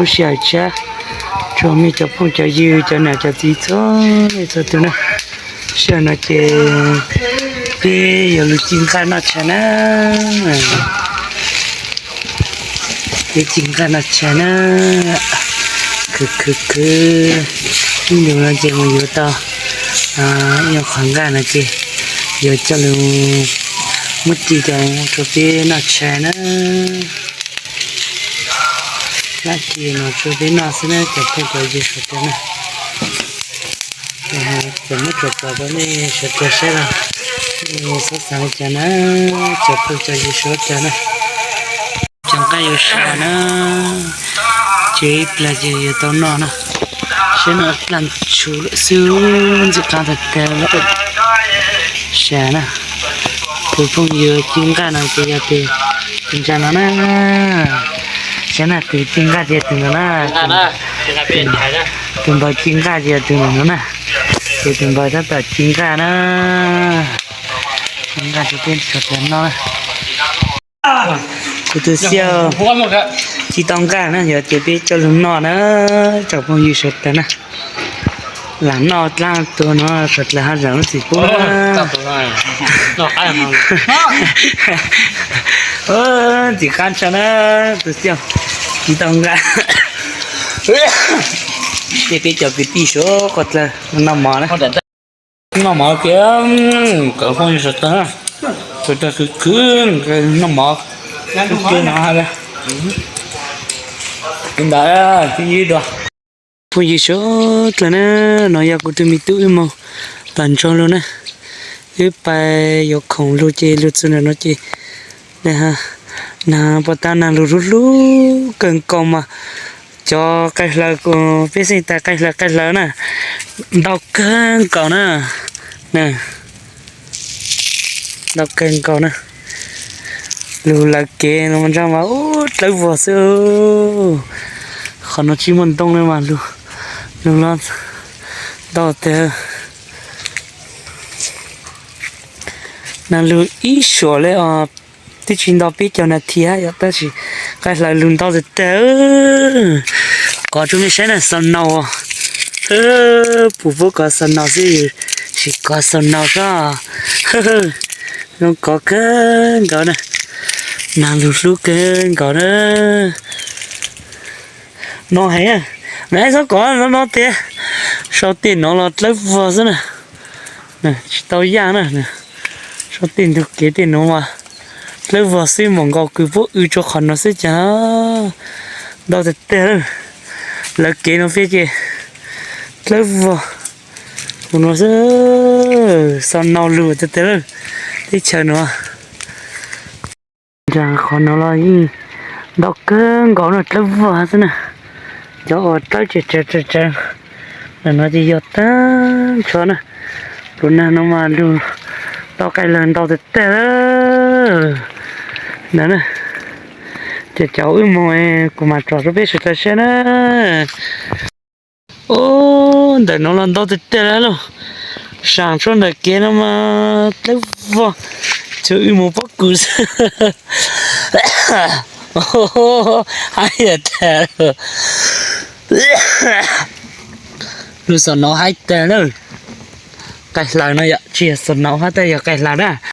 Lub sij hawm tshiab, tsuas muaj cov phooj cov ywg cov niam cov txiv txhua leej txhua tus na. Sij hawm no ces peb yuav lug ci nqaj noj tshais na. Peb ci nqaj noj tshais na. Khwv khwv khwv, ib ntus no ces mus yuav tau ib qhov nqaj no ces yuav coj lug muab ci rau peb noj tshais na. Lab ci no tsuas peb noj xwb na cov phooj cov ywg sawv daws na. Ces muab tso tso rau nej sawv daws saib los nej xav xav li cas na, cov phooj cov ywg sawv daws na. Cov nqaij yuav sas na, ces ib plag ces yuav tau noj na. Saib no dlaj tshus lawm xwb, ntxim qab tag tag lawm. Sas na, tus phooj ywg ci nqaj no ces yog tus ntsa no na. Saib na, tus ci nqaj ces tus no na. Tus npawg ci nqaj ces yog tus no na. Ces tus npawg tab tom ci nqaj na. Ci nqaj rau peb sawv daws noj na. Kuv tus xiaus ci tau nqaj na, yog ces peb coj lug noj na, tsoom phooj ywg sawv daws na. Lam noj dlaab tuag no sawv dlawg haj zaam lub txim pub na. Ntxim qab tshaj na, tus xiaus ci tau nqaj. Ces peb cov kwv tij suav qhov dlawg noj mov na. Noj mov kiag, cov phooj ywg sawv daws na, sawv daws khwv khwv noj mov. Ntawd, phooj ywg sawv dlawg na, no yog kuv tus me tub wb moog tag nrho lug na. Wb pais yuav khoom lug ces lug txug ntawm no ces nag, puag ta nag lug hlub hlub kawg nkaus mas cov qaij hlaws, peb xeej tas qaij hlaws qaij hlaws na, ntau kawg nkaus na. Ntau kawg nkaus na. Lug lawv kev no mas ntsaj mas ub dlawb vog xwb. Qhov no tsis muaj ntoo li mas lug, lug los ntau tag. Nag lug ib suam li os, twb tsis nto peb caug nas this yom, tab sis qaij hlaws lug ntau tag tag. Kov rua mej saib na, snow. Pum puab kov snow xwb, tsis kov snow sab. Zoo kov kawg nkaus na. Nag lug hlub kawg nkaus na. No heev, nag txhob kov no no tiag. Sau tej no los dlawb vog xwb na. Tsis tau yaj na. Sau tej ntug kev tej no mas dlawb vog xwb, mam nkaus kws puab w rua qhov no xwb cas ntau tag tag lawm. Lawv kev no peb ces dlawb vog. Tus no xwb, snow lug tag tag lawm. Teb chaws no nrag qhov no los yeej ntau kawg nkaus na, dlawb vog xwb na. Cov uas dlawb tsawv tsawv tsawv tsawv ntawm no ces yog tag nrho na. Lug nag no mas lug tau qaij hlaws ntau tag tag lawm. Ntawd na, ces cov wb moog kuv mam tsom rau peb sawv daws saib na. Ub, ntawm no los ntau tag tag lawm lauj. Saam tshuav ntawm kev no mas dlawb vog, tsuas wb moog pob kws xwb. Haib tag, lug snow haib tag na. Qaij hlaws no yom, tsis yog snow hab, tab yog qaij hlaws na.